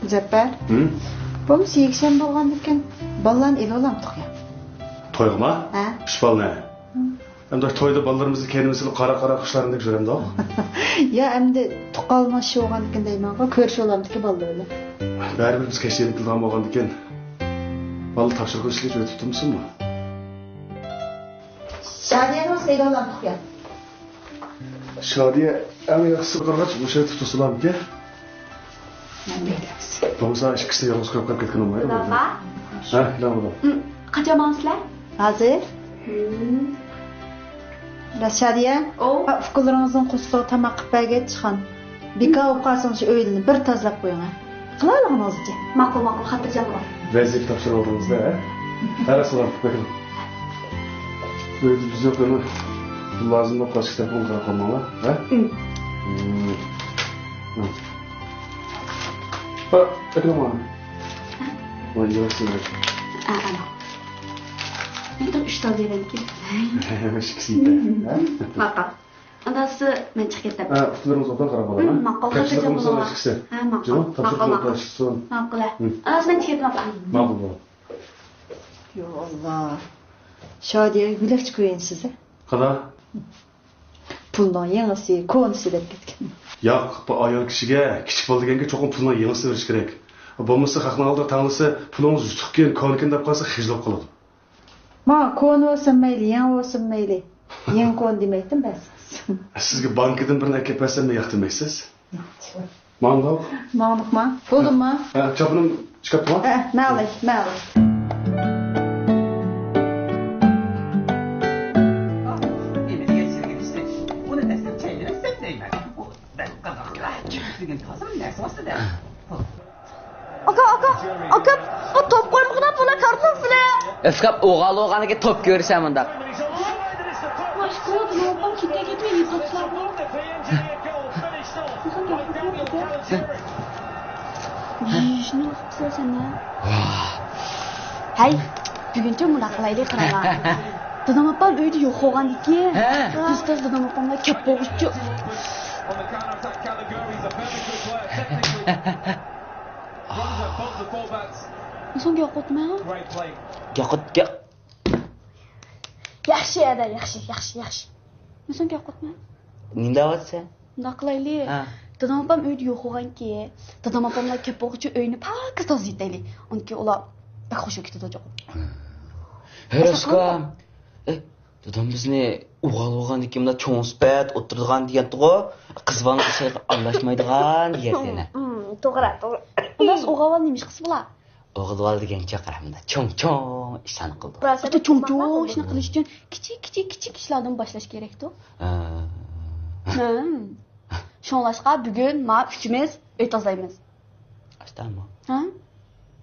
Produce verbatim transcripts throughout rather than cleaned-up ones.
مۇزەپپەر، ھىم؟ بولمىسا يەكشەنبە بولغاندىكىن بالىلارنى ئېلىۋالامتۇق يا؟ تويغىمۇ؟ ھە. ئۈچ بالىنى. ئەمدى تويدا بالىلىرىمىزنى كەينىمىزگە سېلىپ قارا-قارا قۇشلاردىن يۈرەمدۇق؟ يا ئەمدى تۇغقانلىشىۋالغاندىكىن دەيمەنغۇ، كۆرۈشۈۋالامدىكىن بالىلار بىلەن. بەرىبىر بىز كەچ يېنىپ كېلىدىغان بولغاندىكىن بالىلار تاپشۇرۇق ئىشلىرى ئۆتۈپ تۇرمىسۇنمۇ؟ شادىيەنى بولسا ئېلىۋالامدۇق يا؟ شادىيە ئەڭ ياخشىسى قارىغاچ مۇشۇ يەردە تۇرسىلامىكەن؟ مەن بېرىمىز. بولمىسا ئىككىسىنى يالغۇز قويۇپ قېلىپ كەتكىن بولمايدۇ. بابا. ھە، نېمە بولدى؟ ھىم، قاچان ماڭىسىلەر؟ ھازىر. ھىم. راست شادىيە. ئو. ھە، ئۇكىلىرىڭىزنىڭ قورسىقىغا تاماق قىلىپ بەرگەچ چىققان. بىكار بولۇپ قالسىڭىز شۇ ئۆيلىرىنى بىر تازىلاپ قويۇڭ ھە. قىلالىغىنىڭىزچە. ماقۇل، ماقۇل، خاتىرجەم بولۇڭ. ۋەزىپە تاپشۇرۇۋالدىڭىز-دە، ھە؟ ھە، سالام. ئۆيدە بىز يوق، ئەمما لازىم بولۇپ قالسا كىتابقا قاراپ قالماڭلار، ھە؟ ئىم. ئىم. ھە، ئەكرەم ئانا. ھە؟ ۋاي، ياخشى. ئا، ئانا. مەن تۇرۇپ ئۈچ تال بېرەمكىن. ئىككىسى يېتەر، ھە؟ ماقۇل. ئانداقسا مەن چىقىپ كېتەم. ھە، ئۇكىلىرىڭىز ئوبدان قاراپ ئالىڭ، ھە؟ ماقۇل، خاتىرجەم بولۇڭلار. ھە، ماقۇل، ماقۇل، ماقۇل. ماقۇل، ھە. ئانداقسا مەن چىقىپ كېتىمەن، ئاپا. ماقۇل بولۇڭ. يا ئاللا. شادىيە يۆلەكچە كۆيۈنسىز ھە. قانداق؟ پۇلنىڭ يېڭىسى، كونىسى دەپ كەتكەن. ياق، بۇ ئايال كىشىگە كىچىك بالا دېگەنگە چوقۇم پۇلنىڭ يېڭىسىنى بېرىش كېرەك. بولمىسا خەقنىڭ ئالدىدا تەڭلىسە، پۇلىڭىز يۇتۇقكەن، كونىكەن دەپ قالسا خىجىل بولۇپ قالىدۇ. ما، كونا بولسۇن مەيلى، يېڭى بولسۇن مەيلى. يېڭى كونا دېمەيتتىم بەس. سىزگە بانكىدىن بىرنى ئەكەپ بەرسەم ياق دېمەيسىز. ماڭدۇق. ماڭدۇقما؟ بولدۇمما؟ ھە، چاپىنىم چىقىپتۇما؟ ھە، مەلى، مەلى. ئاكا، ئاكا، ئاكا، بۇ توپ قويمىغىنا، بۇلار كارتوفلى. ئىسقاپ ئوغال بولغاندىكىن توپ كۆرسە مۇنداق. ماشقىلار، دىناپام كېتە كېتىپ يېتىۋاتسىلارغۇ. يېيىشنى ئۇنتۇپسەن سەن ھە. ھەي، بۈگۈنچە مۇنداق قىلايلى، قاراڭلار. دادام ئاپام ئۆيدە يوق بولغاندىكىن، ھە. بىز تېز دادام ئاپامغا كەپ بولغۇچۇ. سوڭ گەپ قىلىپمەن. گەپ قىل، گەپ. ياخشى، ئەدە، ياخشى، ياخشى، ياخشى. سوڭ گەپ قىلىپمەن. نېمە دەۋاتىسەن؟ مۇنداق قىلايلى. ھە. دادام ئاپام ئۆيدە يوق بولغانكى، دادام ئاپاملار كەپ بولغۇچە ئۆينى پاكىز تازىلىتەيلى. ئۇنكى ئۇلار بەك خۇش بولۇپ كېتىدۇ جۇقۇم. ھېرىسكام. ئە، دادام بىزنى ئوغال بولغاندىكىن مۇنداق چوڭ سۈپەت ئولتۇرىدىغان دېگەنتىغۇ، قىز بالىنىڭ ئىشىغا ئارىلاشمايدىغان دېگەنتى يەنە. توغرا، توغرا. ئۇنداق ئوغال بالا نېمە ئىش قىلسا بولا؟ ئوغۇل بالا دېگەن چاقىرامدا چوڭ-چوڭ ئىشلارنى قىلىدۇ. ئاتا، چوڭ-چوڭ ئىشنى قىلىش ئۈچۈن كىچىك، كىچىك، كىچىك ئىشلاردىن باشلاش كېرەكتۇ. ھە. ھە. شۇڭلاشقا بۈگۈن ما ئۈچىمىز ئۆي تازىلايمىز. ئاشتامۇ؟ ھە؟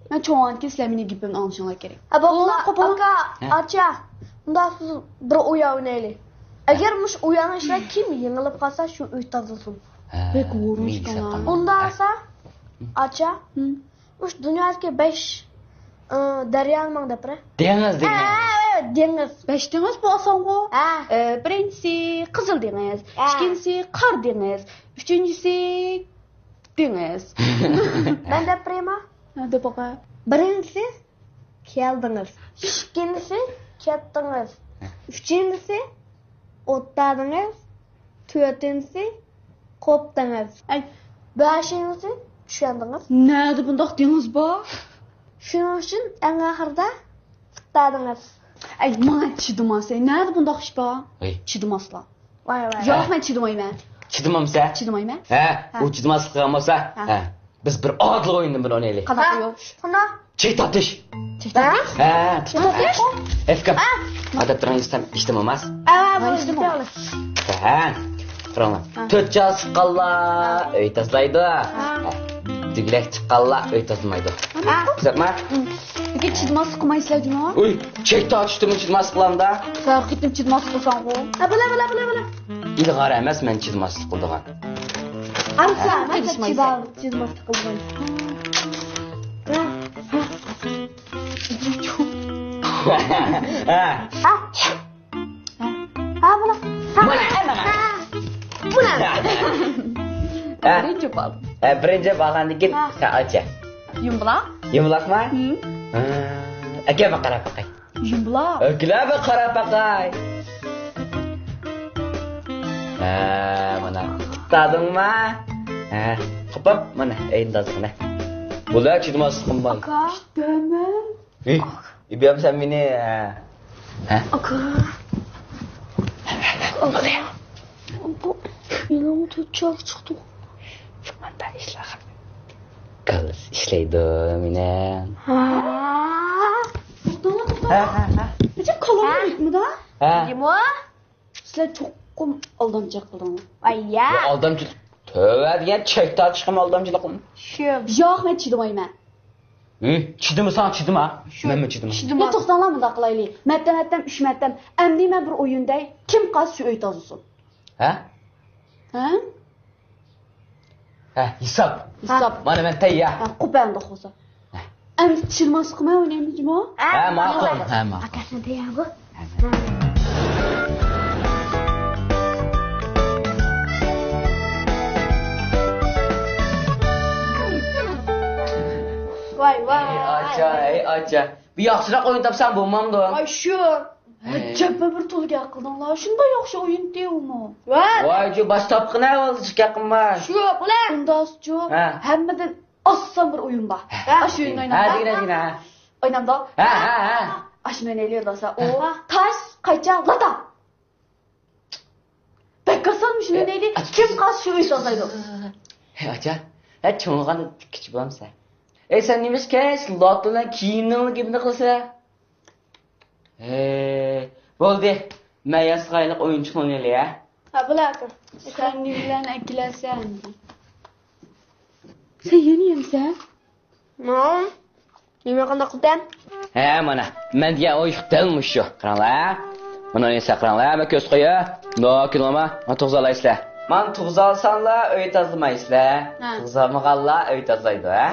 مەن چوڭ بولغاندىكىن سىلەر مېنىڭ گېپىمنى ئاڭلىشىڭلار كېرەك. ھە، بولدى، بولدى، بولدى. ئاكا، ھە. ئاچا، مۇنداق بىر ئويۇن ئوينايلى. ئەگەر مۇشۇ ئويۇننىڭ ئىچىدە كىم يېڭىلىپ قالسا، شۇ ئۆي تازىلىسۇن. ھە، بەك ھورۇن مېنى ئىكەن. ساقلىما. ئۇنداق ھە. بولسا، ئاچا، ھە. مۇشۇ دۇنيادىكى بەش، ئى، دەريانى ماڭا دەپ بېرە. دېڭىز، دېڭىز. ھە، ھە، دېڭىز. بەش دېڭىز بۇ ئاسانغۇ. ھە. ئى، بىرىنچىسى قىزىل دېڭىز، ھە. ئىككىنچىسى قارا دېڭىز، ئۈچىنچىسى دېڭىز. مەن دەپ بېرەيمۇ؟ ھە، دەپ باقە. بىرىنچىسى كەلدىڭىز. ئىككىنچىسى كەتتىڭىز. ئۈچىنچىسى ئوتتادىڭىز. تۆتىنچىسى قوپتىڭىز. ئەي. بەشىنچىسى چۈشەندىڭىز. نەدە بۇنداق دېڭىز بار؟ شۇنىڭ ئۈچۈن ئەڭ ئاخىرىدا قۇتادىڭىز. ئەي، ماڭا چىدىماس، ئەي، نەدە بۇنداق ئىش بار؟ ئەي. چىدىماسلا. ۋاي، ۋاي. ياق، مەن چىدىمايمەن. چىدىمامسەن؟ چىدىمايمەن. ھە، ھە. ئۇ چىدىماسلىق قىلغان بولسا، ھە. ھە. بىز بىر ئادىل ئويۇندىن بىر ئوينايلى. قانداق ئويۇن؟ قانداق؟ چەك تارتىش. چەك تارتىش؟ ھە. چەك تارتىش؟ ئەسكەر. ھە. ئادەتتە ئىشتىماماس. ھە، بۇ ئىشتىماماس. ھە. قاراڭلار. ھە. تۆت چال چىققانلار ئۆي تازىلايدۇ. ھە. ھە. دۈگىلەك چىققانلار ئۆي تازىلىمايدۇ. ھە. كۆزەتمە. لېكىن چىدىماسلىق قىلمايسىلەر جۇمۇ. ئۇي، چەك تارتىشتىمۇ چىدىماسلىق قىلامدا. ھەر قېتىم چىدىماسلىق قىلساڭغۇ. ھە، بىلە، بىلە، بىلە، بىلە. ئىلغار ئەمەس مەن چىدىماسلىق قىلىدىغان. ئارسا، ھە، مەن كېلىشمەيسەن. چىدام-، چىدىماسلىق قىلىدىغان. ھە. ھە. ھە. ھە، بۇلا. ھە. مانا، مانا. ھە. بۇلا. ھە. بىرىنچى بال. ھە، بىرىنچى بولغاندىن كېيىن ھە. سەن ئاچە. يۇمبۇلاق. يۇمبۇلاقما؟ ھە. ھە. ئەكەل، بىر قاراپ باقاي. يۇمبۇلاق. ئەكەل، بىر قاراپ باقاي. ھە، مانا. تۇتتۇڭما؟ ھە. قوپۇپ، مانا، ئەينى دازغىنە. بۇلار چىدىماسلىقىم بار. ئاكا. دەمە. ھېي، ئىبراھىم، سەن مېنى، ھە. ھە؟ ئاكا. ئاكا. بۇ مېنىڭ تۆت چاقى چىقتى. ماندا ئىشلەر. گالىس ئىشلەيدۇ مېنىڭ. ھا. توختاڭلار، توختاڭلار. ھە، ھە، ھە. نېمە كالام يوقمۇ دا؟ ھە. نېمە؟ سىلەر چوقۇم ئالدامچىلىق قىلدىڭلار. ئاييا. يا ئالدامچىلىق. تۆۋە دېگەن چەك تارتىشقىمۇ ئالدامچىلىق قىلدىڭ. شۇ. ياق، مەن چىدىمايمەن. ھە؟ چىدىمىساڭ چىدىما. شۇ. مەنمۇ چىدىمايمەن. چىدىما. يا توختاڭلار، مۇنداق قىلايلى. مەتتەم، مەتتەم، ئۈچ مەتتەم. ئەمدى مەن بىر ئويۇن دەي. كىم قازسا شۇ ئۆي تازىلىسۇن. ھە؟ ھە؟ ھە، ھېساب. ھېساب. مانا مەن تەييار. ھە، قوپە ئەمدى قوزا. ھە. ئەمدى چىرماسلىقمۇ ئوينايمىز جۇمۇ؟ ھە، ماقۇل. ھە، ماقۇل. ئاكاسىنى تەييارغۇ. ھە. ۋاي، ۋاي. ئەي ئاچا، ئەي ئاچا. بىر ياخشىراق ئويۇن تاپسام بولمامدۇ؟ ئاي شۇ. ھەي. ئەجەبمۇ بىر تولا گەپ قىلدىڭلار. شۇنداق ياخشى ئويۇنتى ئۇمۇ. ۋاي. ۋاي، جۇ، باش تاپقىنا ئاۋۋال جىق گەپ قىلما. شۇ، بۇلار. ئۇنداقچۇ، ھە. ھەممىدىن ئاسان بىر ئويۇن بار. ھە. ئاشۇ ئويۇننى ھە، ئوينايمىز. دېگىنە، دېگىنە، ھە. ئوينامدۇ؟ ھە، ھە، ھە. ئاشۇ ئوينايلى، يولداشلار. ئۇ ھە. تاش، قايچا، لاتا. بەك ئاسان، مۇشۇنى ئوينايلى. ئە، كىم قازسا شۇ ئۆي تازىلايدۇ. ھە، ئاچا. ھە، چوڭ بولغاندا كىچىك بولامسەن. ئەي، سەن نېمىشقا شۇ لاتا بىلەن كىيىمنىڭ گېپىنى قىلىسەن؟ ھەي، بولدى. مەن ياسىغايلىق ئويۇنچۇق ئوينايلى، ھە؟ ھە، بولە ئاكا. سەن نېمىلەرنى ئەكېلەرسەن؟ سەن يەنە يەمسەن؟ ماڭ. نېمە قانداق قىلىسەن؟ ھە، مانا. مەن دېگەن ئويۇنچۇق دەل مۇشۇ. قاراڭلار، ھە؟ مانا ئوينىسا قاراڭلار، ھە؟ مەن كۆرسىتىپ قوياي. مانا كېلىڭلار، مانا تۇغۇزالايسىلەر. مانا تۇغۇزالساڭلار ئۆي تازىلىمايسىلەر. ھە. تۇغۇزالمىغانلار ئۆي تازىلايدۇ، ھە؟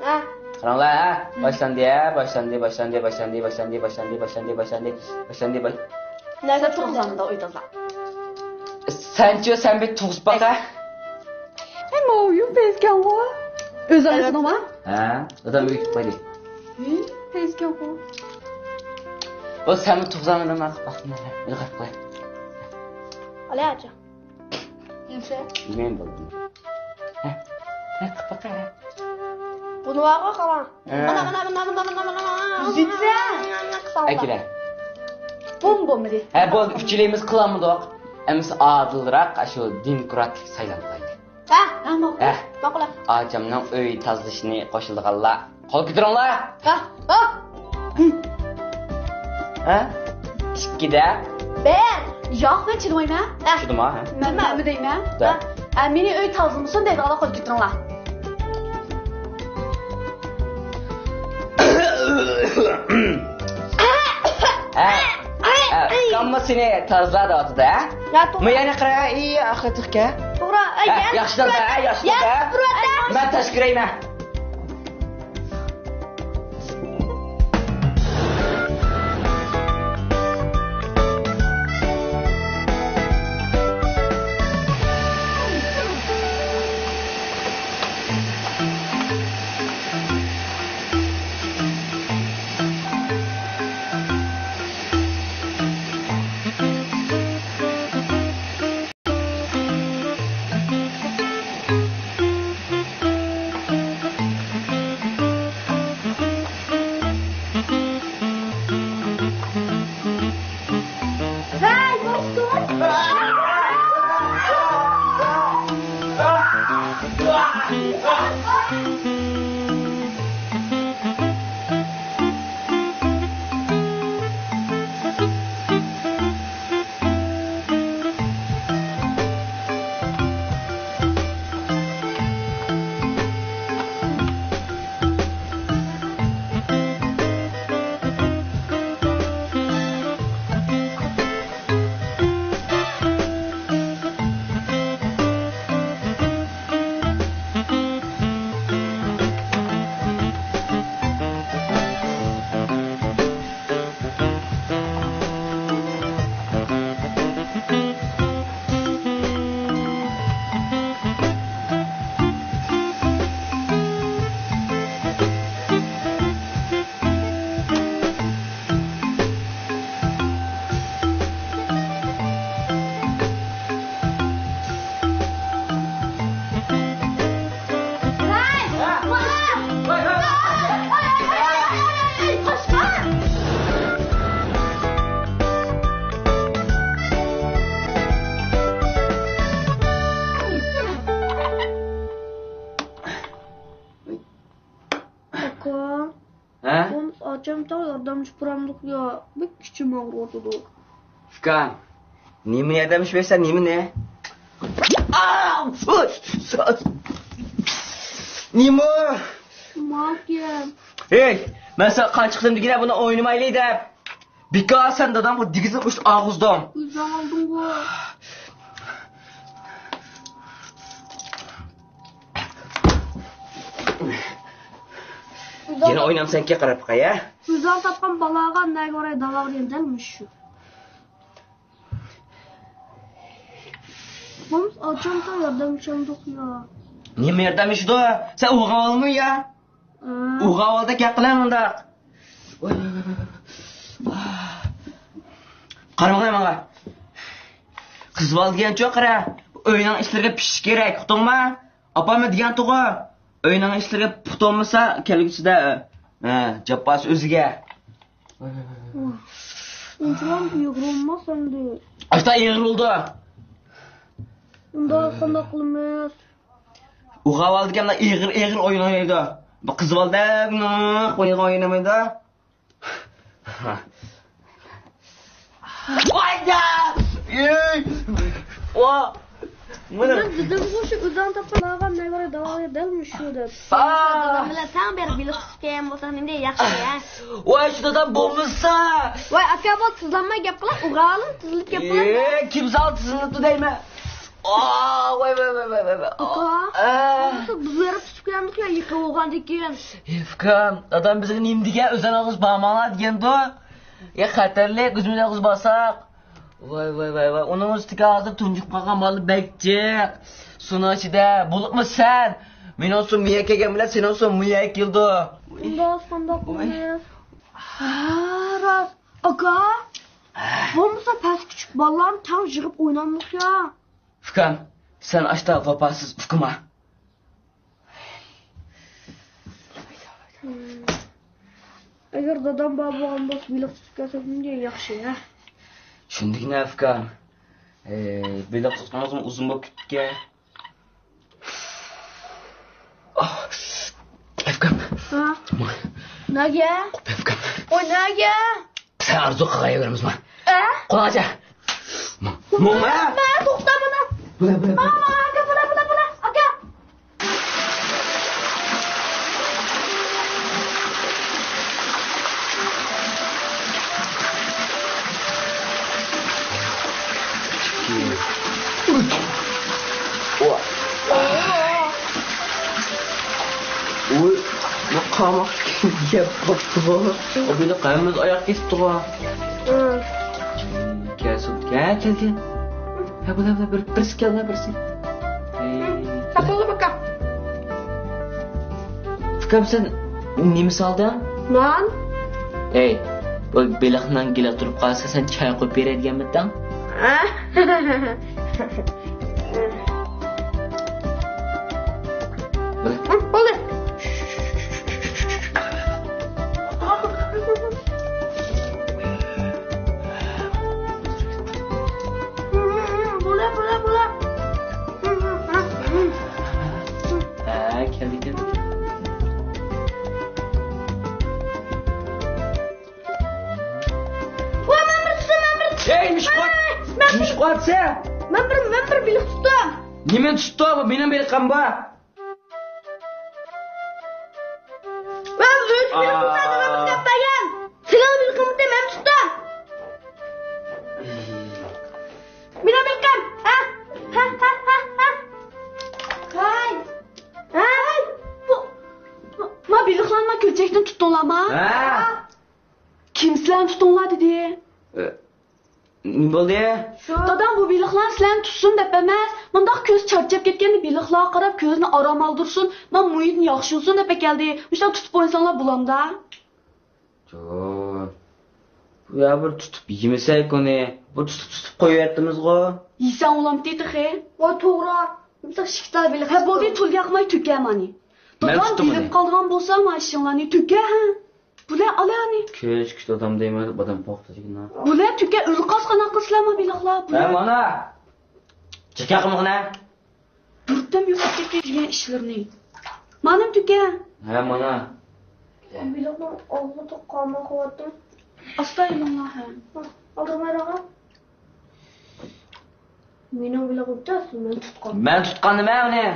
ھە. قاراڭلار، ھە؟ ھە. باشلاندى، ھە؟ باشلاندى، باشلاندى، باشلاندى، باشلاندى، باش-، نەرسە تۇغۇزامدا ئۆي تازىلاپ. سەنچۇ، سەن بىر تۇغۇزۇپ باق، ھە؟ ھە، ماۋۇ يۇم پەيزكەنغۇ. ئۆزۈڭ ئەسلىڭما؟ ھە، دادام ئۆيگە كېتىپ قالدى. ھە، پەيزكەنغۇ. ئۇ سەنمۇ تۇغۇزامدا ماڭا باقما، ھە، ئۆيگە قوي. ئالە ئاچا. نېمىسى؟ مەن بولدۇم. ھە، ھە، قىپقا، ھە. بۇنى ۋارغا قاراڭ. ھە. مانا، مانا، مانا. ئۈزۈتسە. ئەكىلە. بوم بولمىدى. ھە، بولدى، ئۈچىلىمىز قىلالمىدۇق. ئەمىسە ئادىلراق، ئاشۇ دېموكراتلىق سايلام قىلايلى. ھە، ھە، ماقۇل. ھە. ماقۇل. ئاچامنىڭ ئۆي تازىلىشىنى قوشۇلىدىغانلار. قول كۆتۈرۈڭلار. ھە، ھە. ھە؟ ئىككىدە. بىر. ياق، مەن چىدىمايمەن. ھە. چىدىما، ھە؟ مەن نېمە دەيمەن؟ ھە. ھە، مېنى ئۆي تازىلىمىسۇن دەيدىغانلار قول كۆتۈرۈڭلار. ھە. ھە. ئۇكاممۇ سېنى تازىلا دەۋاتىدۇ، ھە؟ يا، توغرا. مەن يەنە قاراي، ئى، ئاخىرىتىكى. توغرا، ئەي، يا، ياخشى تازا، ھە، ياخشى تازا. مەن تاش كىرەيمەن. ئۇكا، ھە؟ بولمىسا ئاچام تاڭ ياردەملىشىپ بېرەمدۇق يا؟ بەك ئىچىم ئاغرىۋاتىدۇ. ئۇكام، نېمە ياردەملىشىپ بەرسەم، نېمىنى؟ ئا! نېمە؟ ماكىيە. ھېي، مەن ساڭا قانچە قېتىم دېگىنە بۇنى ئوينىمايلى دەپ. بىكار سەن داداڭ بۇ دېگۈزنى ئۇشتۇ ئاغزىدىن. ئۆزۈڭ ئالدىڭغۇ. يەنە ئوينامسەنكى، قاراپ باقاي، ھە؟ ئۆزۈڭ تاپقان بالاغا نەگە باراي داۋا دېگەن دەل مۇشۇ. بولمىسا ئاچام تاڭ ياردەملىشەمدۇق يا؟ نېمە ياردەملىشىدۇ؟ سەن ئۇرغاۋالمۇ يا؟ ئۇرغاۋالدا گەپ قىلە مۇنداق. قارىمىغىن ماڭا. قىز بالا دېگەنچۇ قارا. ئۆينىڭ ئىشلىرىغا پىشىش كېرەك، ئۇقتۇڭما؟ ئاپاممۇ دېگەنتىغۇ. ئۆينىڭ ئىشلىرىغا پۇت بولمىسا، كەلگۈسىدە، ھە، جاپاسى ئۆزىگە. ئۇنچىۋالا ئېغىر بولماس ئەمدى. ئاشتا ئېغىر بولدى. ئۇندا قانداق قىلىمىز؟ ئۇرغاۋالدىكەن، ئېغىر، ئېغىر ئوينايدۇ. بۇ قىز بالىدەك ئوينىغان ئوينىمايدۇ. ۋايدا! ئېي! ۋا! مانا. مەن دېدىمغۇ، شۇ ئۆزۈڭ تاپقان ئالغان نەگە داۋايا دەل مۇشۇ دەپ. دادام بىلەن تەڭ بېرىپ بېلىق تۇتۇپ كەلگەن بولساق نېمىدەك ياخشى ھە؟ ۋاي، شۇ دادام بولمىسا! ۋاي، ئاكا، بول، تىزلانماي گەپ قىلىڭ، ئۇرغاۋالىڭ، تىزلىنىپ گەپ قىلىڭ. ئېي، كىم ساڭا تىزلىنىپتۇ دەيمەن؟ ئا، ۋاي، ۋاي، ۋاي، ۋاي، ۋاي. ئاكا، ئا. بولمىسا بىز بېرىپ تۇتۇپ كەلگەندۇق يا، يېقىن بولغاندىن كېيىن. ئېي، ئۇكام، دادام بىزگە نېمە دېگەن، ئۆزۈڭ يالغۇز بارماڭلار دېگەندۇ. يا خەتەرلىك، ئۆزىمىز يالغۇز بارساق. ۋاي، ۋاي، ۋاي، ۋاي. ئۇنىڭ ئۈستىگە ھازىر تۇنجۇقۇپ قالغان بالا بەك جىق. سۇنىڭ ئىچىدە بولۇپمۇ سەن. مېنىڭ سۇ مۇيە كەلگەن بىلەن سېنىڭ سۇ مۇيە كېلىدۇ. ئۇنداق قانداق قىلىمىز؟ ھە، راست. ئاكا، بولمىسا پەسكە چۈشۈپ بالىلارنى تەڭ يىغىپ ئوينامدۇق يا؟ ئۇكام، سەن ئاشتا ۋاپاسىز ئۇكىما. ئەگەر دادام بار بولغان بولسا، بېلىق تۇتۇپ كەلسەك نېمە ياخشى، ھە؟ شۇندىكىنە ئۇكام. ئە، بېلىق تۇتقىنىڭىزمۇ ئۇزۇن بولۇپ كېتىپتىكەن. ئاھ، ئۇكام. ھە؟ نەگە؟ ئۇكام. ۋاي، نەگە؟ سەن ئارزۇ قىلغان يەرگە بارىمىزما؟ ئە؟ قولاڭ ئاچا. ماڭ، ماڭ، ماڭ. ماڭ، توختا مانا. بۇلا، بۇلا، بۇلا. ماڭ، ماڭ، ئاكا، بۇلا، بۇلا، بۇلا، ئاكا. ئىككى. ئۈچ. ۋاي. ۋۇي، بۇ قاماق يەپ قاپتىغۇ. ئۇ بېلىق ھەممىمىز ئاياق كېسىپتىغۇ. ھە. كەل، سۇ، كەل، كەل، كەل. ھە، بۇلا، بۇلا، بىر، بىرسى كەل، بىرسى. ھەي. تاپالدىم، ئاكا. ئۇكام، سەن نېمە سالدىڭ؟ نان. ئەي، بۇ بېلىقنىڭ گېلى تۇرۇپ قالسا، سەن چاي قۇيۇپ بېرەي دېگەنمىدىڭ؟ ھە؟ بولدى. بولدى، بولدى، بولدى. ھە، كەلدى، كەلدى. ۋاي، مەن بىر تۇتتۇم، مەن بىر تۇتتۇم. ھەي، مۇشۇ قۇۋات. ۋاي، مەن، مۇشۇ قۇۋات سەن. مەن بىر، مەن بىر بېلىق تۇتتۇم. نېمىنى تۇتتۇڭ؟ بۇ مېنىڭ بېلىقىم بار. ۋاي، ئۆزى بېلىق تۇتقان ئادەم بىزگە بەرگەن. سېنىڭ بېلىقىڭنى مەن تۇتتۇم. مېنىڭ بېلىقىم. ھە، ھە، ھە، ھە، ھە. ھەي. ھەي. بۇ، بۇ، ما بېلىقلارنى ما كۆلچەكتىن تۇتتۇڭلارما؟ ھە. كىم سىلەرنى تۇتۇڭلار دېدى؟ ئە، نېمە بولدى؟ دادام بۇ بېلىقلار سىلەرنى تۇتسۇن دەپ ئەمەس، مۇنداق كۆز چارچاپ كەتكەندە بېلىقلارغا قاراپ كۆزىنى ئارام ئالدۇرسۇن، ما مۇھىتىنى ياخشى قىلسۇن دەپ ئەكەلدى. مۇشۇنداق تۇتۇپ ئوينىساڭلار بولامدا؟ جان، بۇ يا بىر تۇتۇپ يېمىسەك ئۇنى، بۇ تۇتۇپ، تۇتۇپ قويۇۋەتتىمىزغۇ. يېسەڭ بولامتى تېخى؟ ۋاي، توغرا. بىر تاشلىق بېلىق. ھە، بولدى، تول ياقماي تۆكە مانى. دادام بىلىپ قالىدىغان بولسا، ما ئىشىڭلارنى تۆكە، ھە. بۇلە ئالانى. كۆچ، كۆچ دادام دەيمەن، دادام قورقتى دېگىنە. بۇلە تۆكە، ئۆلقاس قانداق قىلسىلەرمۇ بېلىقلار. ھە، مانا. چېكە قىلمىغىنە. بىردەم يوقاپ كەتكەن دېگەن ئىشلىرىنى. مانىمۇ تۆكە. ھە، مانا. بېلىقنىڭ ئالدىدا قالماي قويۇۋەتتىم. ئاستا ئېلىڭلار، ھە. ئالدىراڭلار ئاغا. مېنىڭ بېلىقىم تەس، مەن تۇتقان. مەن تۇتقان نېمە ئۇنى؟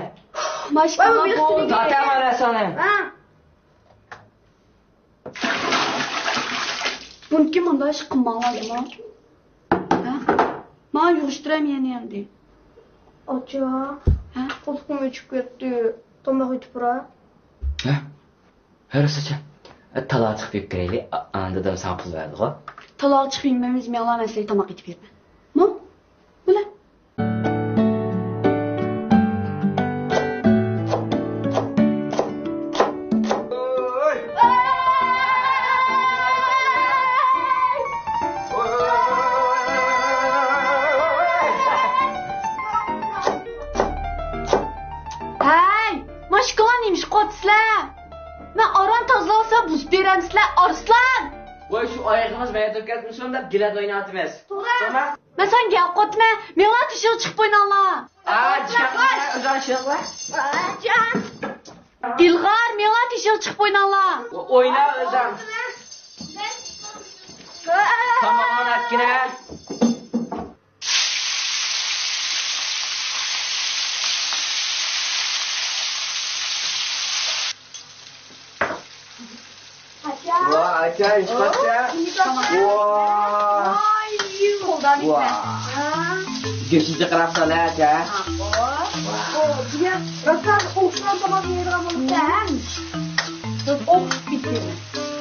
ماشقالا بۇ. تارتاڭلار ساڭا. ھە. بۇنىڭكى مۇنداق ئىش قىلماڭلار جۇمۇ. ھە؟ ماڭا يىغىشتۇرام يەنە ئەمدى. ئاچا. ھە؟ قۇلىقىم ئۆچۈپ كەتتى. تاماق ئېتىپ بېرە. ھە؟ ھە، راستچە. تالاغا چىقىپ يېپىپ كىرەيلى. ئا-، ئا، دادام ساڭا پۇل بەردىغۇ. تالاغا چىقىپ يېمەيمىز، مېڭىڭلار، مەن سىلەرگە تاماق ئېتىپ بېرىمەن. مو؟ بولە. ھەي، ماشكىلار نېمە ئىش قىلىۋاتىسىلەر؟ مەن ئاران تازىلاۋالسام بۇزۇپ بېرەمسىلەر، ئارسلان! ۋاي، شۇ ئايىغىڭىز مەيدە كەتمىسۇن دەپ گىلەت ئويناۋاتىمىز. توغرا. مەن ساڭا گەپ قىلىۋاتىمەن، مېڭىڭلار تېشىغا چىقىپ ئويناڭلار. ئىلغار، مېڭىڭلار تېشىغا چىقىپ ئويناڭلار. ئوينا ئۆزۈڭ. تاماقنى ئەتكىنە. ۋا، ئاچا، ئىشقاچا. ۋا. ۋا. گۆشى جىقراقسان، ئاچا. ۋا.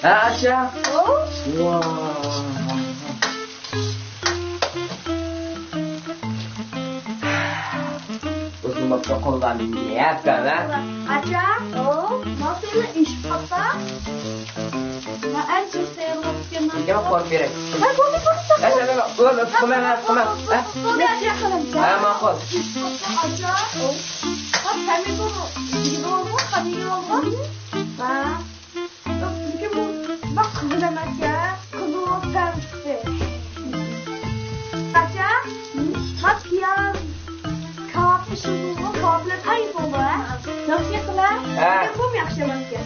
ھە، ئاچا. ئۇزۇن بوپتۇ قوللارنى يەپ، ھە؟ ئاچا، ئو، ماڭا سېنى ئېشىپ قاپتا. مەن ئەنچە سېرىلىپ كەلمەم. ياق، قورۇپ بېرەي. ھە، بولدى، بولدى، بولدى. ھە، سەن، سەن، ئۆپ، ئۆپ، قىلما، قىلما. ھە؟ ھە، ماقۇل. ئاچا، ئو. ھە، پەمىدۇر يېگىلى بولغان، قان يېگىلى بولغان. ھە. لېكىن بۇ بەك قىزىل ئەمەسكەن، قىزىل بولسا تەڭ چىقتى. ئاچا، ماكىياژ، كاۋاپنى شۇندىغۇ، كاۋاپلار تەييار بولدى، ھە؟ ياخشى قىلە. ھە. لېكىن بۇمۇ ياخشى ئەمەسكەن.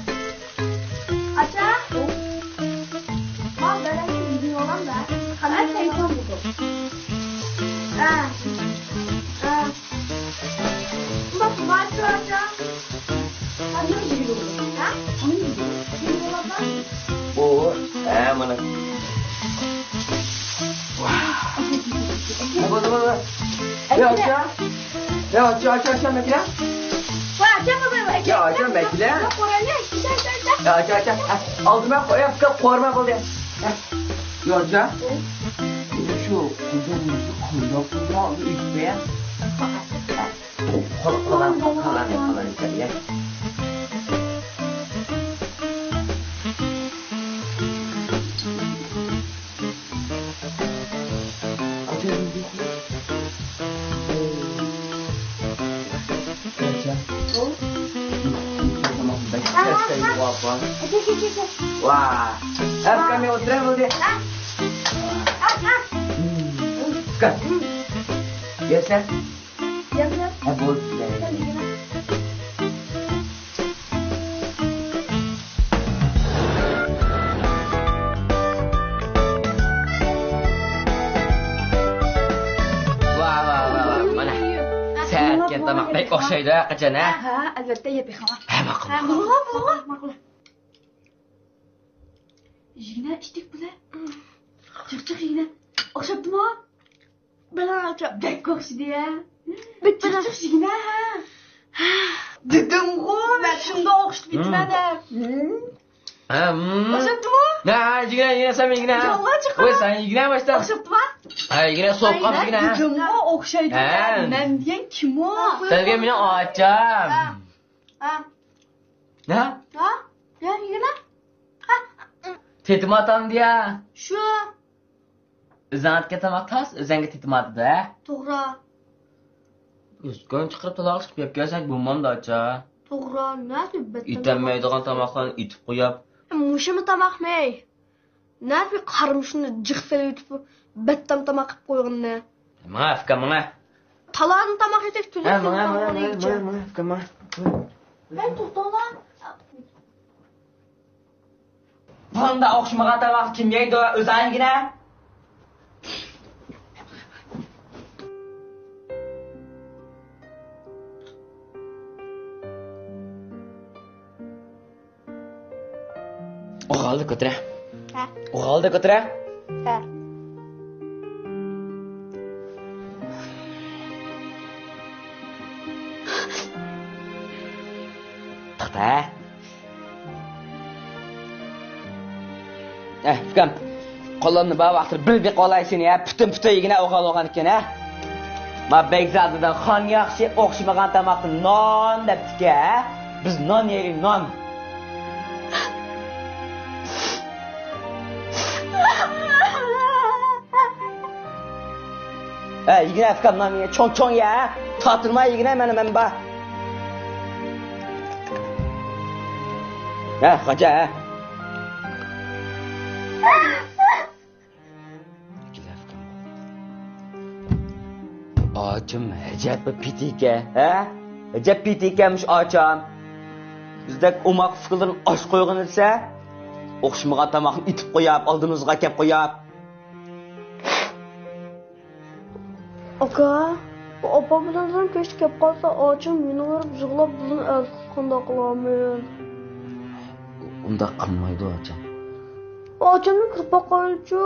ئاچا، ماڭا بەلەنگە يۈزۈڭ ئالام دە. قانداق تەييار بولدى؟ ھە. ھە. بۇ، ھە، مانا. ۋاھ. بولدى، بولدى. يا، ئاچا. يا، ئاچا، ئاچا، ئاچا، مەكلە. يا، ئاچا، مەكلە. يا، ئاچا، ئاچا. ھە، ئالدىما قوي، قورۇما بولدى. ھە. يا، ئاچا. شۇ، قويدۇق، قويدۇق، قويدۇق، ئۆيگە. ۋاھ. ئەپ كەلمەي ئولتۇرە بولدى. يەسە. يەپ، يەپ. ھە، بولدى. ۋاھ، ۋاھ، ۋاھ، ۋاھ. مانا، سەن ئەتكەن تاماق بەك ئوخشايدۇ، ھە، قاچان، ھە؟ ھە، ئەلۋەتتە، يەپ بېقىڭلار. ھە، ماقۇل، ھە، ماقۇل. ماقۇل، ماقۇل، ماقۇل. يېگىنە ئىتتىك بىلە. جىق جىق يېگىنە. ئوخشاپتىمۇ؟ بەك ئوخشىدى ھە. بەك جىق جىق يېگىنە ھە. دېدىمغۇ مەن شۇنداق ئوخشىتىپ ئېيتىمەن دەپ. ھە، ھىم. ئوخشاپتىمۇ؟ ھە، يېگىنە، يېگىنە، سەن يېگىنە. يالغان چىقىدۇ. ۋاي، سەن يېگىنە باشتا. ئوخشاپتىما؟ ھە، يېگىنە، سوققان يېگىنە. دېدىمغۇ ئوخشايدۇ. ھە. مەن دېگەن كىم ئۇ؟ سەن دېگەن مېنىڭ ئاچام. ھە. ھە؟ ھە؟ ھە؟ يا، يېگىنە؟ ھە؟ تېتىماتامدۇ يا؟ شۇ. ئۆزۈڭ ئەتكەن تاماق تاس، ئۆزۈڭگە تېتىماتىدۇ، ھە؟ توغرا. ئۆسكۈن چىقىرىپ تالاغا چىقىپ يەپ كەلسەك بولمامدۇ، ئاچا؟ توغرا، نەدە بەتتام ئېتەلمەيدىغان تاماقلارنى ئېتىپ قويۇپ. مۇشۇمۇ تاماقمەي؟ نەدە قارىمۇچۇنى جىق سېلىۋېتىپ، بەتتام تاماق قىلىپ قويغىنىنى؟ ماڭا، ئۇكام، ماڭا. تالادا تاماق يېسەك، ھە، تۈزەتسەڭ ماڭا، ماڭا، ماڭا، ئۇكام، ماڭا. ھەي، توختاڭلار. قاندا ئوخشىمىغان تاماق كىم يەيدۇ؟ ئۆزۈڭ يېگىنە. ئوغالدى كۆتۈرە. ھە. ئوغالدى كۆتۈرە. ھە. توختا. ئە، ئۇكام، قولۇمنى بار ۋاقتىدا بىر بېقىۋالاي سېنى، ھە؟ پۈتۈن پۈتۈن يېگىنە ئوغال بولغان ئىكەن، ھە؟ ما بەگزادىدا خان ياخشى، ئوخشىمىغان تاماققا نان دەپتىكەن، ھە؟ بىز نان يەيلى، نان. ھە، يېگىنە ئۇكام، نان يە، چوڭ چوڭ يە، ھە؟ تاتىنماي يېگىنە، مانا مەن بار. ھە، قانچە، ھە؟ ئاچام ئەجەب بىر پېتى ئىكەن، ھە؟ ئەجەب پېتى ئىكەنمىش ئاچام. بىزدەك ئوماق ئۇكىلىرىنى ئاچ قويغىنى دېسە، ئوخشىمىغان تاماقنى ئېتىپ قوياپ، ئالدىمىزغا كەپ قوياپ. ئاكا، بۇ ئاپام بىلەن سەن كەچتە كەپ قالسا، ئاچام يەنە بېرىپ يىغلاپ بىزنى ئەلقىسقانداق قىلارمىز. ئۇنداق قىلمايدۇ ئاچام. ئاچامنى كىرىپ باقايلىچۇ.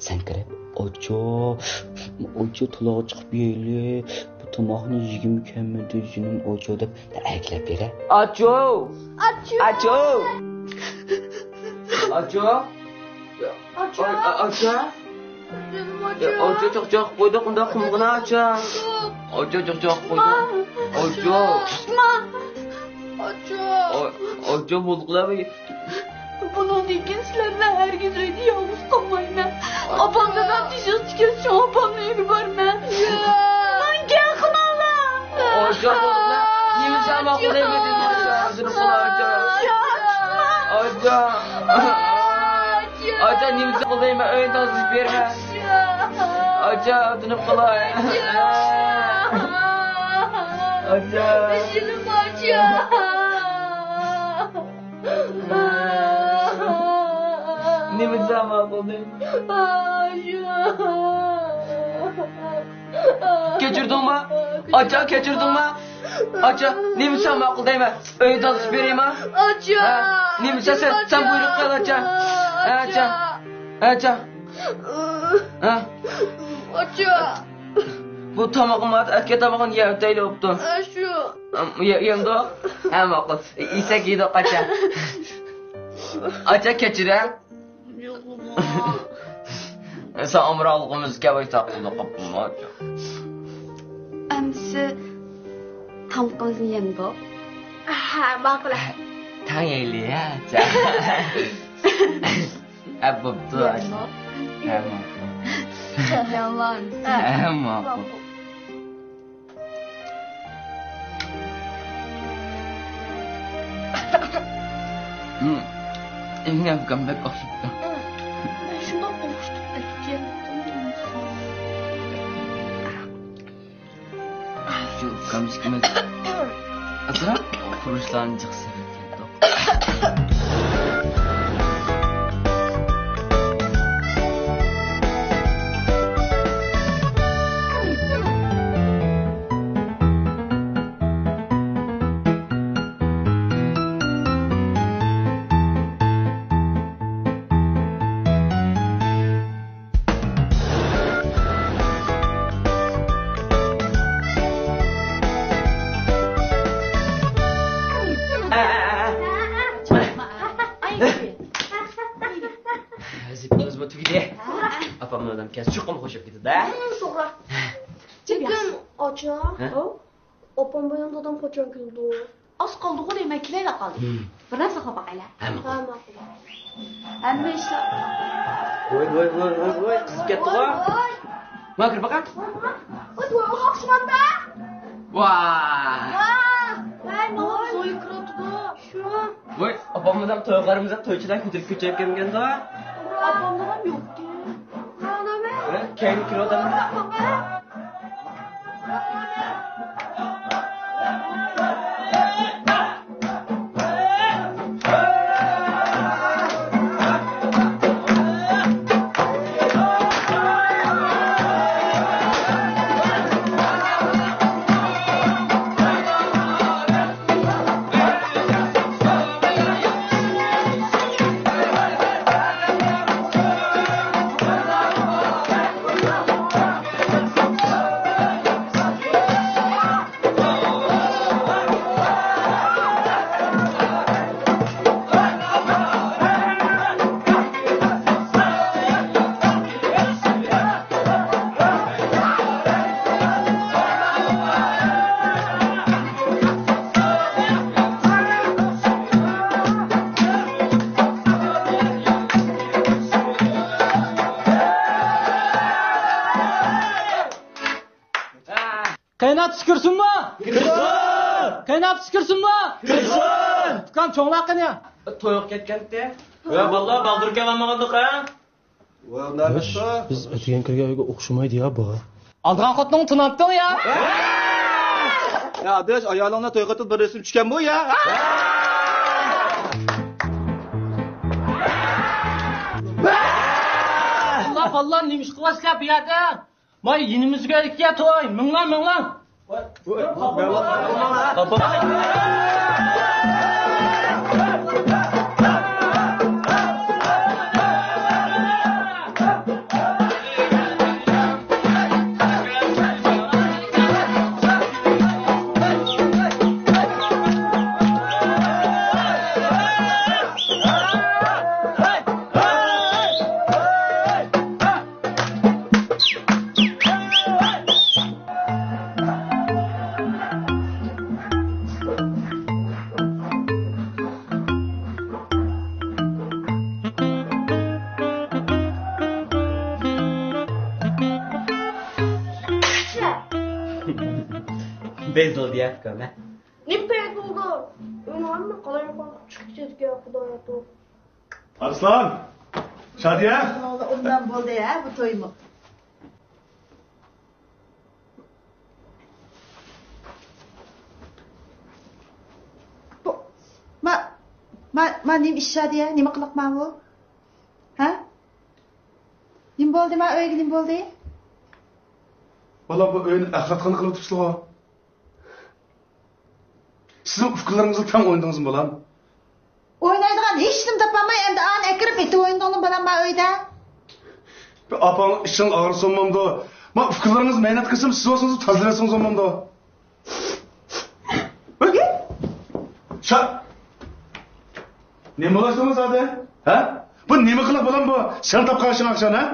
سەن كىرىپ، ئاچا، ئاچا، تالاغا چىقىپ يەيلى. بۇ تاماقنى يېگۈم كەلمىدى، جېنىم ئاچا دەپ ئەركىلەپ بېرە. ئاچا! ئاچا! ئاچا! ئاچا! ئاچا! ئاي، ئا-، ئاچا! جېنىم ئاچا! ئاچا، چاقچاق قويدۇق، ئۇنداق قىلمىغىنا، ئاچا! ئاچا، چاقچاق قويدۇق. ئاچا! ئاچا! ئاچا! ئاي، ئاچا، بولدى. بۇنىڭدىن كېيىن سىلەر بىلەن ھەرگىز ئۆيدە يالغۇز قالمايمەن. ئاپام دادام تېشىغا چىقىپ، شۇڭا ئاپامنىڭ ئۆيىگە بارىمەن. ماڭا گەپ قىلماڭلار. ئوچۇق بولۇڭلار. نېمە سامان قىلاي، مەن دېدىم، ئاچا، ھازىر قىلاي، ئاچا. ئاچا. ئاچا، نېمە سامان قىلاي، مەن ئۆينى تازىلاپ بېرىمەن. ئاچا، تىنىپ قالاي. ئاچا. بېشىم ئاچا. نېمە دېسەم ماقۇل دەيمەن. كەچۈردۈڭمۇ؟ ئاچا، كەچۈردۈڭمۇ؟ ئاچا، نېمە دېسەم ماقۇل دەيمەن. ئۆينى تازىلاپ بېرەيمۇ؟ ئاچا. ھە؟ نېمە دېسەم، سەن بۇيرۇق قىل، ئاچا. ھە، ئاچا. ئاچا. ھە؟ ئاچا. بۇ تامىقىم، ئەتكەن تامىقىنى يەۋېتەيلى بوپتۇ. ئە، شۇ. ئەم، يە-، يەمدۇق؟ ھە، ماقۇل. يېسەك يېدۇق، ئاچا. ئاچا، كەچۈرە. يوق، بابا. سەن ئامراقلىقىمىزغا كەلمەي ساقلىدۇق، قاپتۇممۇ، ئاچا؟ ئەمىسە تامىقىمىزنى يەمدۇق. ھە، ماقۇل. تەڭ يەيلى، ھە، ئاچا. ھە، بوپتۇ. ھە، ماقۇل. يالان. ھە، ماقۇل. ھىم. ئىنىم ئاكام بەك ئوخشىپتۇ. مەن شۇنداق ئوخشىتىپ ئەتكەنتىم. شۇ ئۇكام ئىككىمىز ئازراق خۇرۇچلارنى جىق سېلىپ كەتتۇق. ھەزىپىڭىزمۇ تۈگىدى. ئاپامنىڭ ئادەم كەلسە چوقۇم خۇشۇپ كېتىدۇ. توغرا. لېكىن ئاچا. ھە؟ ئاپام بىلەن دادام قاچان كېلىدۇ؟ ئاز قالدىغۇ دەيمەن، كېلەيلا قالدى. ھىم. بىر نەرسە قىلىپ باقايلى. ھە، ماقۇل. ھە، ماقۇل. ھەممە ئىشلار. ۋاي، ۋاي، ۋاي، ۋاي، ۋاي، قىزىپ كەتتىغۇ. ۋاي، ۋاي. مانا كىرىپ باقاي. ۋاي، ۋاي، ئوخشىمامدا؟ ۋاي. ۋاي، ۋاي، مانا زويا كىرىۋاتىدۇ. شۇ. ۋاي، ئاپامنىڭ توي قارىمىزدا تويچىلار كۆتۈرۈپ كۆچۈرۈپ كەلگەندۇ. ئاپامنىڭ ھەم يوقكەن. ھە، كەينى كىرىۋاتامدۇ. قېيىنئاپىسى كىرسۇنمۇ؟ كىرسۇن! قېيىنئاپىسى كىرسۇنمۇ؟ كىرسۇن! ئۇكام چوڭلار قېنى؟ تويغا كەتكەنتى. ۋە بالىلار بالدۇر كەلمىگەندۇق ھە؟ ۋە نەمەتتۇ؟ بىز ئۆتكەن كىرگەن ئۆيگە ئوخشىمايدۇ يا بۇ. ئالدىغان خوتۇنۇڭنى تونۇۋاپتىڭ يا. يا ئاداش، ئايالىڭنى توي قىلىپ بىر رەسىم چۈشكەن بۇ يا. بالىلار، بالىلار، نېمە ئىش قىلىۋاتىسىلەر بۇ يەردە؟ ماي يېنىمىزغا كەلدىككە توي، مىڭلا، مىڭلا. بەس بولدى يا ئۇكام ھە. نېمە بەس بولدى؟ ئۆينىڭ ھەممە قالايمىقان چىقىپ كېتىدىكەن خۇدايا توي. ئارسلان! شادىيە! ئۇنداق بولدى ھە بۇ تويمۇ؟ بۇ، ما، ما، ما نېمە ئىش شادىيە؟ نېمە قىلىق ما بۇ؟ ھە؟ نېمە بولدى ما ئۆيگە نېمە بولدى؟ بالام بۇ ئۆينى ئەخلەتخانا قىلىۋېتىپسىلىغۇ. سىزمۇ ئۇكىلىرىڭىزغا تەڭ ئوينىدىڭىزمۇ بالام؟ ئوينايدىغان ھېچنېمە تاپالماي ئەمدى ئانى ئەكىرىپ ئېتىپ ئوينىدىڭلىمۇ بالام ما ئۆيدە؟ بىر ئاپاڭ ئىچىڭ ئاغرىسا بولمامدۇ؟ ما ئۇكىلىرىڭىز مەينەت قىلسىمۇ سىز بولسىڭىز تازىلىۋەتسىڭىز بولمامدۇ؟ شا-، نېمە بولۇۋاتىسىڭىز ھازىر؟ ھە؟ بۇ نېمە قىلىق بالام بۇ؟ سەن تاپقان ئىشىڭ ئاخشام ھە؟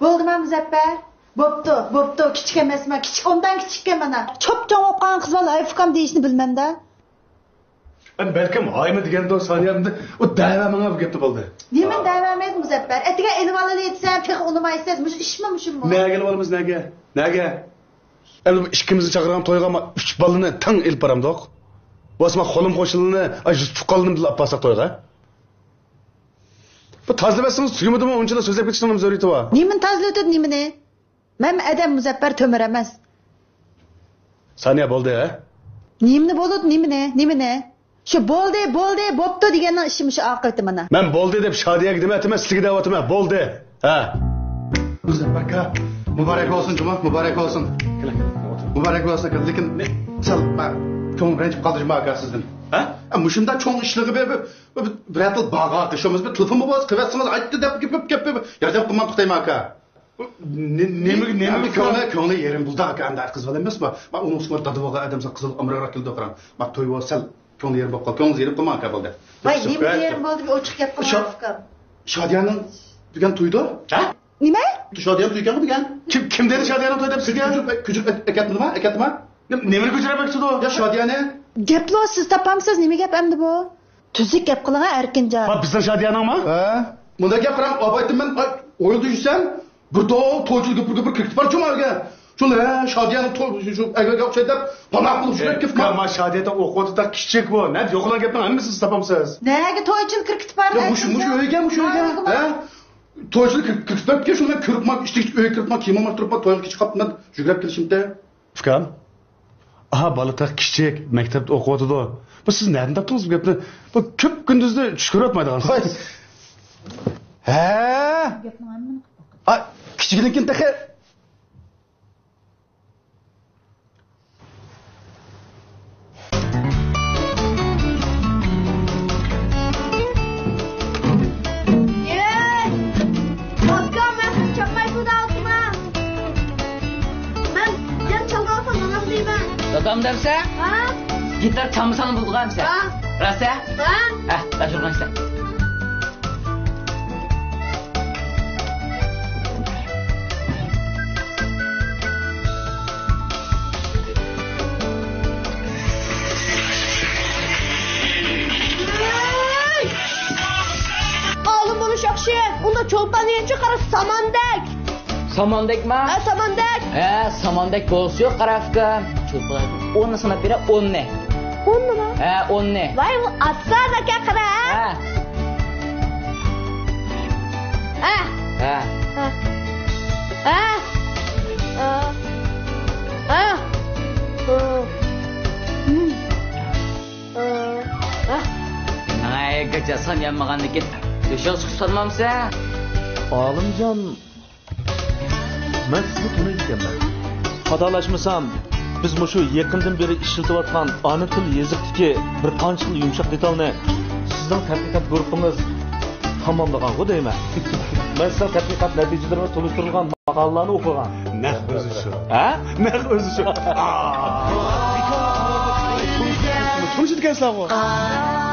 بولدىما مۇزەپپەر؟ بوپتۇ، بوپتۇ، كىچىك ئەمەسما، كىچىك، ئوندان كىچىككەن مانا. چوپ-چوڭ ئوقۇغان قىز بالا ھايفۇكام دېيىشنى بىلمەمدە. ئەم، بەلكىم ھايمۇ دېگەندۇ سانىيە ئەمدى ئۇ دەۋەرمەڭ بۇ گەپنى بولدى. نېمىنى دەۋەرمەيدۇ مۇزەپپەر؟ ئەتىگەن ئېلىۋالىلى دېسەم تېخى ئۇنىمايسىز. مۇشۇ ئىشمۇ مۇشۇمۇ؟ نەگە ئېلىۋالىمىز نەگە؟ نەگە؟ ئەمدى بۇ ئىككىمىزنى چاقىرغان تويغا ما ئۈچ بالىنى تەڭ ئېلىپ بارامدۇق؟ بولمىسا ما قولۇم قوشنىلىنى، ئاي، يۈز تۇغقانلىرىنى بىللە ئاپ بارساق تويغا؟ بۇ تازىلىۋەتسىڭىز تۈگىمىدىمۇ؟ ئۇنچىلا سۆزلەپ كېتىشنىڭ نېمە زۆرۈرىيىتى بار؟ نېمىنى تازىلىۋېتىدۇ نېمىنى؟ مەن ئادەم مۇزەپپەر تۆمۈر ئەمەس. سانىيە بولدى ھە؟ نېمىنى بولىدۇ نېمىنى؟ نېمىنى؟ شۇ بولدى، بولدى، بوپتۇ دېگەننىڭ ئىشى مۇشۇ ئاقىۋىتى مانا. مەن بولدى دەپ شادىيەگە دېمەپتىمەن، سىزگە دەۋاتىمەن، بولدى. ھە. مۇزەپپەر ئاكا، مۇبارەك بولسۇن جۇما، مۇبارەك بولسۇن. كېلىڭ، كېلىڭ، ئولتۇرۇڭ. مۇبارەك بولسۇن ئاكا، لېكىن سەل مەن كۆڭلۈم رەنجىپ قالدى جۇما ئاكا سىزدىن. ھە؟ ئە، مۇشۇنداق چوڭ ئىشلىرىغا بىر، بىر، بىر، بىرەر تال باغا قىشىمىز بىر تېلېفونمۇ بولسا قىلىۋەتسىڭىز، ئايتتى دەپ گەپ، گەپ، گەپ، ياردەم قىلماقچى ئاكا. نېمىگە، نېمىگە كۆڭلى، كۆڭلى يېرىم بولدى ئاكا، ئەمدى قىز بالا ئەمەسمۇ؟ ما ئۇنىڭ ئۈستىگە دادىۋالغان ئادەم سەل قىزىل ئامراقراق كېلىدۇ قاراڭ. ما توي بولسا سەل كۆڭلى يېرىم بولۇپ قال، كۆڭلىڭىز يېرىم قىلماڭ ئاكا بولدى. ۋاي، نېمە يېرىم بولدى، بىر ئوچۇق گەپ قىلماڭ ئۇكام. شادىيەنىڭ بۈگۈن تويدۇ؟ ھە؟ نېمە؟ شادىيەنىڭ تويى ئىكەنغۇ بۈگۈن. كىم، كىم دېدى شادىيەنىڭ تويى دەپ سىزگە؟ كۆچۈرۈپ، كۆچۈرۈپ ئەكەتمىدىما؟ ئەكەتتىما؟ نېمىنى كۆچۈرۈپ ئەكەتتى؟ يا شادىيەنى. گەپلۇ، سىز تاپامسىز، نېمە گەپ ئەمدى بۇ؟ تۈزۈك گەپ قىلىڭ ھە ئەركىنجان. ھە، بىزنىڭ شادىيەنىڭمۇ؟ ھە؟ مۇنداق گەپ قىلىڭ، ئاۋايتىم مەن، ئاي، ئويلىدى يۈرسەم، بىر تو-، تويچىلار گۈپۈر گۈپۈر كىرىپ بارچۇ ماگە. شۇنى، ھە، شادىيەنىڭ تو-، شۇ، شۇ ئەگەر گەپ شەي دەپ، پاناق بولۇپ شۇ گەپ كېلىپ ما شادىيەدە ئوقۇۋاتىدۇ كىچىك بۇ. نە يوقىلغان گەپنىڭ ھەممىسىنى سىز تاپامسىز؟ نەگە تويچىلار كىرىپ بار؟ يا، مۇشۇ، مۇشۇ ئۆيگە، مۇشۇ ئۆيگە. ھە؟ تويچىلار كىرىپ، كىرىپ كېتىپتۇ، شۇنى كۆرۈپ، ما ئىشتىكى ئۆيگە كىرىپ، ما كىيىم ئالماشتۇرۇپ، ما تويغا كېچىكىپ قاپتىمەن، يۈگۈرۈپ كېلىشىمتى. ئۇكام، ئاھا، بالا تېخى كىچىك، مەكتەپتە ئوقۇۋاتىدۇ. بۇ سىز نەدىن تاپتىڭىز بۇ گەپنى؟ بۇ كۆپ كۈندۈزدە چۈش كۆرۈۋاتمايدىغان. ھە؟ ئا، كىچىكىدىن كېيىن تېخى. ئاكا، مەن چالماي تۇردۇم. مەن يەنە چالمايمەن، دادام دەيمەن. دادام دەمسە؟ ھە؟ گىتار چالمىساڭ بولىدىغان دەمسە؟ ھە. راست ھە؟ ھە؟ ھە، دەپ تۇرغان ئىشلە. شۇ قارا ساماندەك. ساماندەكما؟ ھە، ساماندەك. ھە، ساماندەك بولسىيۇ، قارا ئۇكام. ئوننى ساناپ بېرە، ئوننى. ئوننىما؟ ھە، ئوننى. ۋاي، بۇ ئاسان ئاكا، قارا. ھە. ھە. ھە. ھە. ھە. ھە. ھە. ھە. ھە. ھە. نايىگە جاسان يانمىغاندىكىن تۆشەك سۇ سالمامسەن؟ ئالىمجان، مەن سىزنى تونۇيدىكەنمەن. خاتالاشمىسام، بىز مۇشۇ يېقىندىن بېرى ئىشلىتىۋاتقان ئانا تىل يېزىقتىكى بىر قانچە خىل يۇمشاق دېتالنى سىزنىڭ تەتقىقات گۇرۇپپىڭىز تاماملىغانغۇ دەيمەن. مەن سىزنىڭ تەتقىقات نەتىجىلىرىغا تونۇشتۇرۇلغان ماقالىلەرنى ئوقۇغان. نەق ئۆزى شۇ. ھە؟ نەق ئۆزى شۇ. تونۇشىدىكەنسىلەرغۇ؟